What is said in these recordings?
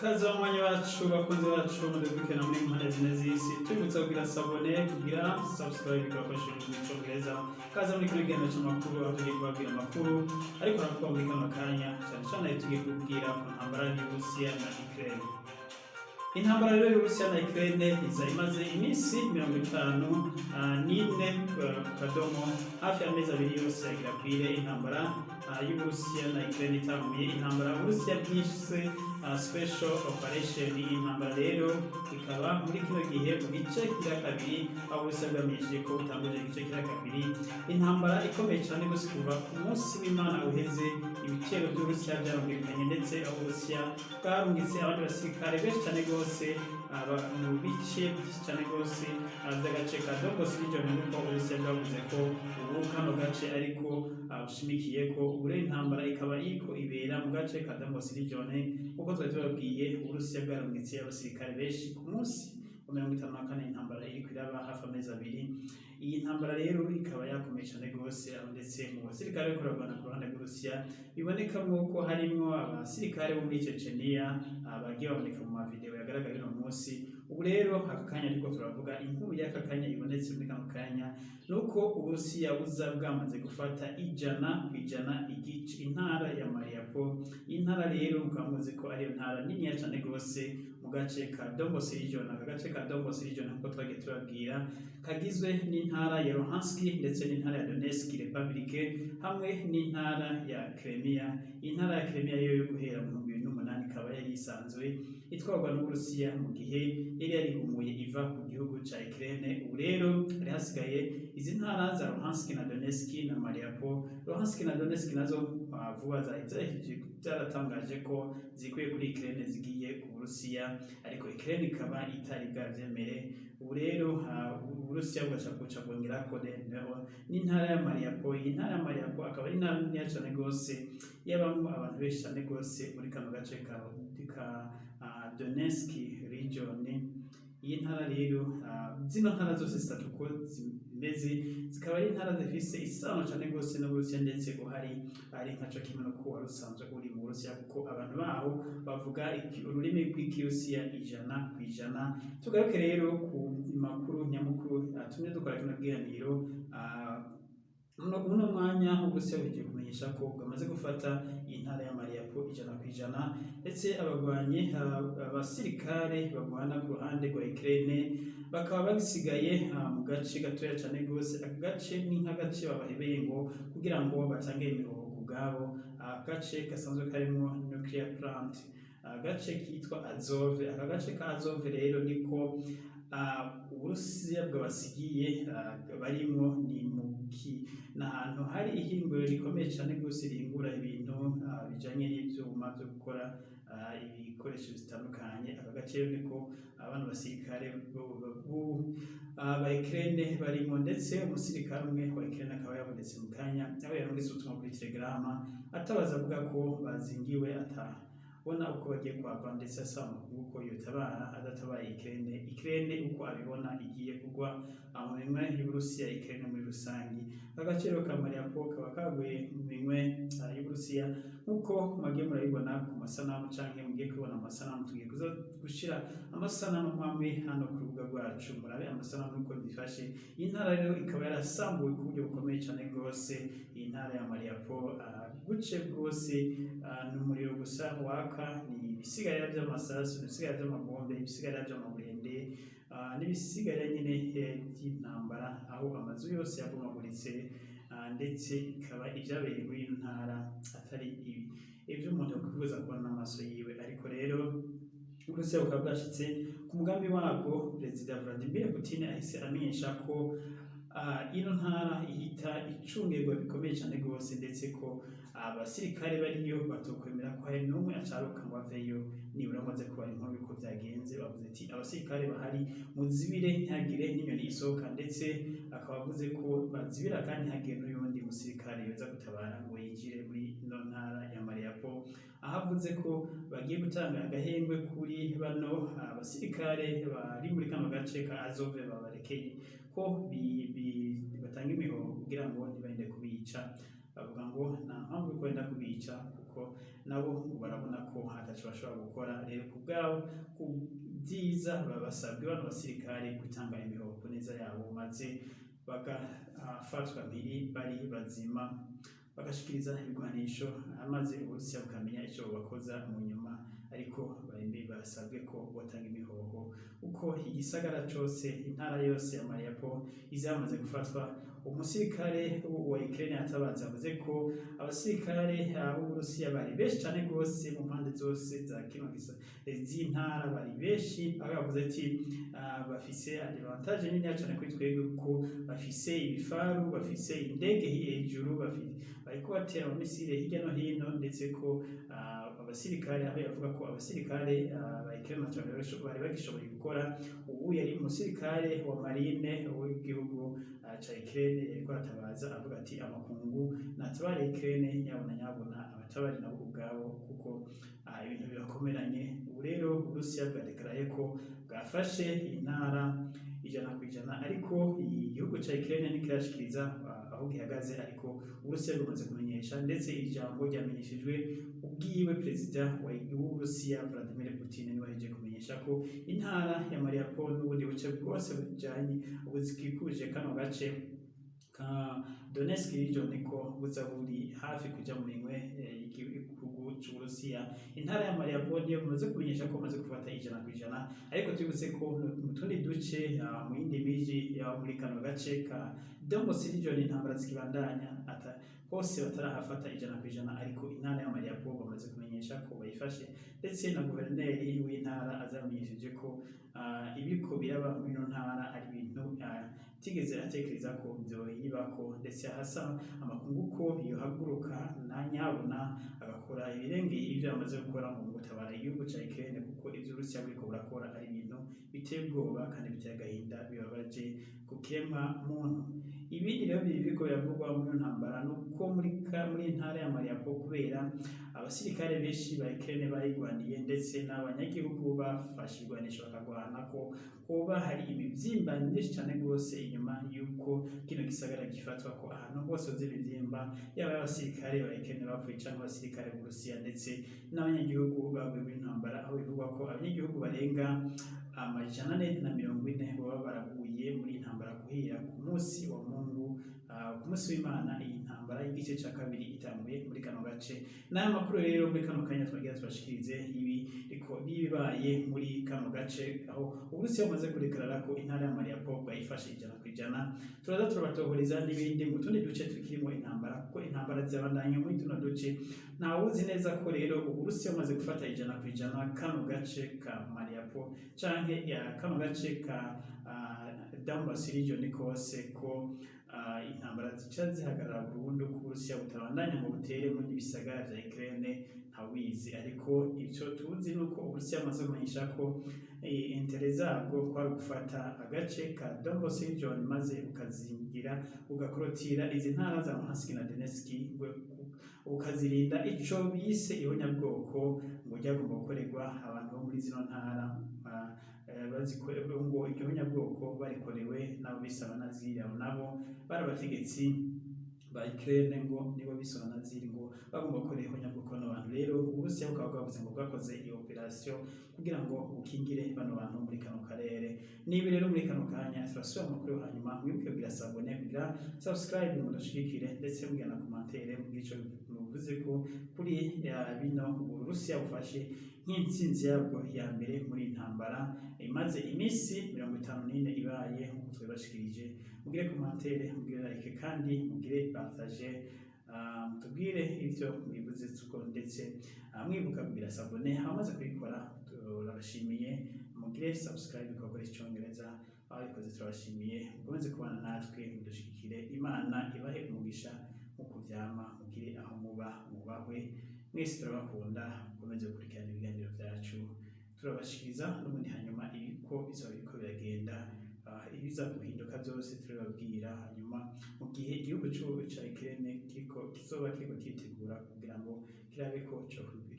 Kaze mu mwanya wacu, bakunzi bacu mudukurikirana muri mpande zine z'isi. Tubibutsa kugira s'abonner, kugira subscribe, bikabafasha mu Cyongereza. Kaze muri kino kiganiro cy'amakuru, aho tugiye kubabwira amakuru ariko aravugwa muri kano kanya, cyane cyane tugiye kubwira ku ntambara y'Uburusiya na Ukraine. Intambara rero y'Uburusiya na Ukraine iza imaze iminsi 54 ku kadomo, hafi y'amezi 2 yose agira kwire intambara y'Uburusiya na Ukraine itanguye. Intambara Uburusiya bwise special operation. Intambara rero ikaba muri kino gihe mu gice kira kabiri, aho Uburusiya bwamenyesheje ko butanguje igice kira kabiri. Intambara ikomeye cyane gose. Kuva ku munsi w'Imana uheze, ibitero by'Uburusiya byarumvikanye, ndetse aho Uburusiya bwarungitse abandi basirikare benshi cyane gose mu bice byinshi cyane gose by'agace ka Donbas region, nuko Uburusiya bwavuze ko ubu kano gace ariko bushimikiye ko. Ubu rero intambara ikaba iriko ibera mu gace ka Donbas region. Kuko twari tubabwiye, Uburusiya bwarungitse abasirikare benshi ku munsi wa 54, intambara iriko iraba hafi amezi 2. Iyi ntambara rero ikaba yakomeye cyane rwose, aho ndetse mu basirikare bariko bararwana ku ruhande rw'Uburusiya bibonekamwo ko harimwo abasirikare bo muri Chechenia, bagiye baboneka mu mavideo yagaragaye uno munsi. Ubu rero aka kanya ariko turavuga, inkuru y'aka kanya ibonetse muri kano kanya nuko Uburusiya buza bwamaze gufata 100% igice intara ya Mariupol. Intara rero mukaba muzi ko ariyo ntara niniya cyane rwose mu gace ka Donbas region. Aka gace ka Donbas region, nkuko twagiye tubabwira, kagizwe n'intara ya Luhansk ndetse n'intara ya Donetsk Republic hamwe n'intara ya Crimea. Intara ya Crimea yo guhera mu 2008 ikaba yari isanzwe itwarwa n'Uburusiya, mu gihe yari yarigumuye iva ku gihugu ca Ukraine. Ubu rero hari hasigaye izi ntara za Luhansk na Donetsk na Mariupol. Luhansk na Donetsk nazo vuba zari zaratangaje ko zikuye kuri Ukraine zigiye ku Burusiya, ariko Ukraine ikaba itari bwavyemere. Ubu rero Uburusiya bugaca buca bwongerako noneho n'intara ya Mariupol. Iyi ntara ya Mariupol akaba ari intara niniya cane gose, yabamwo abantu benshi cane gose muri kano gace ka Donetsk region. Iyi ntara rero, zino ntara zose zitatu uko zimeze, zikaba ari intara zifise isano cane gose n'Uburusiya, ndetse uhari ari nkaco kimwe nuko wari usanzwe uri mu Burusiya, kuko abantu baho bavuga ururimi rw'Ikirusiya 100%. Tugaruke rero ku makuru nyamukuru atumye dukora kino kiganiro. Uno mwanya Uburusiya bugiye kumenyesha ko bwamaze gufata intara ya Mariupol 100%, ndetse abagwanyi, abasirikare bagwana ku ruhande rwa Ukraine bakaba basigaye mu gace gatoya cane gose. Aka gace ni nk'agace babahebeye ngo kugira ngo batange imihoho ku bwabo, agace gasanzwe karimwo nuclear plant, agace kitwa Azov. Aka gace ka Azov rero niko Uburusiya bwabasigiye barimwo. Ni muki ni ahantu hari ihinguriro rikomeye cane gose rihingura ibintu bijanye n'ivyuma vyo gukora ibikoresho bitandukanye. Aka gace rero niko abana basirikare ba Ukraine barimo, ndetse umusirikare umwe wa Ukraine akaba yabonetse mu kanya, aho yarungitse ubutumwa kuri Telegram atabaza avuga ko bazingiwe, ata bona uko bagiye kuhava, ndetse asaba amakungu ko yotabara. Adatabaye Ukraine, Ukraine uko abibona igiye kugwa mu minwe y'Uburusiya, Ukraine muri rusangi. Agaciro ka Mariupol kaba kaguye mu minwe y'Uburusiya, nkuko mwagiye murabibona ku masanamu canke mugiye kubibona mu masanamu. Tugiye kuza gushira amasanamu amwe hano ku rubuga rwacu, murabe amasanamu uko zifashe. Iyi ntara rero ikaba yarasambuwe ku buryo bukomeye cane rwose. Iyi ntara ya Mariupol, buce bwose ni umuriro gusa waka, ni ibisigarira vy'amasasu, ibisigarira vy'amabombe, ibisigarira vy'amaburende, n'ibisigarira nyene vy'intambara, aho amazu yose yabomaguritse, ndetse ikaba ivyabereye muri ino ntara atari ibi ivyo umuntu yakwifuza kubona n'amaso yiwe. Ariko rero Uburusiya bukaba bwashitse ku mugambi wabwo. Perezida Vladimir Putin ahise amenyesha ko ino ntara ihita icungerwa bikomeye cane rwose, ndetse ko abasirikare bariyo batokwemera ko hari n'umwe acaruka ngo aveyo. Nibura amaze kubara inkuru yuko vyagenze, bavuze ati: "Abasirikare bahari muzibire, ntihagire n'inyoni isohoka." Ndetse akaba avuze ko bazibira kandi ntihagire n'uyundi musirikare yoza gutabara ngo yinjire muri ino ntara ya Mariupol, aho avuze ko bagiye gutanga agahengwe kuri bano abasirikare bari muri kano gace ka Azov, babarekeye ko batanga imihoho kugira ngo ntibarinde kubica. Bavuga ngo nta mpamvu yo kwenda kubica, kuko Nabo ngo barabona ko ataco bashobora gukora. Rero ku bwabo, ku byiza, babasabwe bano basirikare gutanga imihoho ku neza yabo, maze bagafatwa mpiri bari bazima, bagashikiriza ibigwanisho, maze Uburusiya bukamenya ico bakoza mu nyuma. Ariko basabwe ko botanga imihoho uko igisagara cose, intara yose ya Mariupol izamaze gufatwa. Umusirikare wa Ukraine yatabaza yavuze ko abasirikare b'Uburusiya bari benshi cane gose mu mpande zose za kino gisa z'intara, bari benshi, aho yavuze ati bafise avantage niniya cane kuri twebwe, kuko bafise ibifaru, bafise indege hejuru, bariko batera amamisire hirya no hino, ndetse ko abasirikare, aho yavuga ko abasirikare ba Ukraine bari bagishoboye gukora. Ubu yari umusirikare wa marine w'igihugu ca Ukraine yariko aratabaza avuga ati: "Amakungu natabare Ukraine, nyabona nyabona abatabari nabo ubwabo, kuko ibintu birakomeranye." Ubu rero Uburusiya bwadekaraye ko bwafashe intara 100%, ariko igihugu ca Ukraine ntikirashikiriza aho gihagaze. Ariko Uburusiya bumaze kumenyesha, ndetse ijambo ryamenyeshejwe ubwiwe perezida w'Uburusiya Vladimir Putin, niwe yahejeje kumenyesha ko intara ya Mariupol n'ubundi buce bwose bujanye buzikikuje kano gace ka Donetsk region ko buza buri hafi kuja mu minwe y'igihugu c'Uburusiya. Intara ya Mariupol niyo bumaze kumenyesha ko bamaze gufata 100%, ariko tubibutse ko mu tundi duce, mu yindi miji ya muri kano gace ka Donbas region, intambara zikibandanya, ata hose batarahafata 100%. Ariko intara ya Mariupol bamaze kumenyesha ko bayifashe, ndetse na guverineri w'intara azamenyesheje ko ibiko biraba muri ino ntara ari ibintu tigeze atekereza ko vyoyibako, ndetse ahasaba amakungu ko yohaguruka na nyabuna agakora ibirengeye ivyo yamaze gukora mu gutabara igihugu ca Ukraine, kuko ivyo Uburusiya buriko burakora ari ibintu biteye ubwoba kandi biteye agahinda, bibabaje ku kiremwa muntu. Ibindi rero biriko biravugwa muri iyo ntambara nuko muri intara ya Mariupol, kubera abasirikare benshi ba Ukraine bayigwaniye ndetse n'abanyagihugu bafashe igwanisho bakagwana, ko hoba hari imivyimba myinshi cane rwose inyuma y'uko kino gisagara gifatwa, ko ahantu hose uzi imivyimba, yaba abasirikare ba Ukraine bapfuye canke abasirikare b'Uburusiya, ndetse n'abanyagihugu baguye muri ntambara, aho bivugwa ko abanyagihugu barenga 440 baba baraguye muri iyi ntambara guhera ku munsi wa Mungu, ku munsi w'Imana, iyi ntambara y'igice ca kabiri itanguye muri kano gace. N'aya makuru rero muri kano kanya twagira tubashikirize ibi riko n'ibibaye muri kano gace, aho Uburusiya bumaze kudekarara ko intara ya Mariupol bwayifashe 100%. Turaza turabatohoreza n'ibindi mu tundi duce tukirimo intambara, kuko intambara zirabandanya muri tuno duce. Ntawuzi neza ko rero Uburusiya bumaze gufata 100% kano gace ka Mariupol canke ya kano gace ka Donbas region kose, ko intambara zica zihagarara burundu, ko Uburusiya butabandanya ngo butere muri bisagara vya Ukraine. Ntawizi, ariko ivyo tuzi nuko Uburusiya bumaze kumenyesha ko intérêt zabwo kwari gufata agace ka Donbas region, maze bukazingira bugakorotira izi ntara za Luhansk na Donetsk, ukazirinda ico bise ihonyabwoko ngo ryagomba gukorerwa abantu bo muri zino ntara, ngo iryo honyabwoko barikorewe n'abo bise abanazi. Abo nabo bari abategetsi ba Ukraine, ngo nibo bise abanaziri, ngo bagomba gukorera ihonyabwoko bano bantu. Rero Uburusiya bukaba bwavuze ngo bwakoze iyo operation kugira ngo bukingire bano bantu muri kano karere. Niba rero muri kano kanya turasubira amakuru, hanyuma mwibuke kugira s'abonner, kugira subscribe, mudushigikire, ndetse mugira na commentaire, mugire ico muvuze ko kuri ya bino Uburusiya bufashe nk'intsinzi yabwo ya mbere muri iyi ntambara imaze iminsi 54 ibaye, nk'uko twabibashikirije. Mugire commentaire, mugire like, kandi mugire partage, mutubwire ivyo mwivuze tuko, ndetse mwibuka kugira s'abonner. Abamaze kubikora turabashimiye. Mugire subscribe ku bakoresha icongereza, ababikoze turabashimiye. Mukomeze kubana natwe, mudushigikire. Imana ibahe umugisha nkuko vyama. Mugire aho muba mubahwe mwese, turabakunda. Mukomeze gukurikirana ibiganiro vyacu turabashikiriza n'ubundi, hanyuma ibiko bizoba biriko biragenda, ibiza guhinduka byose turababwira. Hanyuma mu gihe igihugu ca Ukraine kiriko kizoba kiriko kiritegura kugira ngo kirabe ko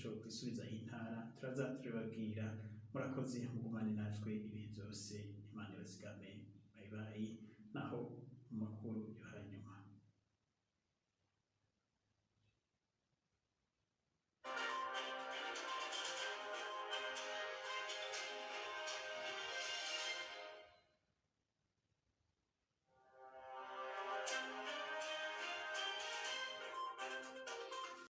co kwisubiza intara, turaza turababwira. Murakoze, mugumane natwe ibihe byose. Imana ibazigame. Bye bye, naho mu makuru yo.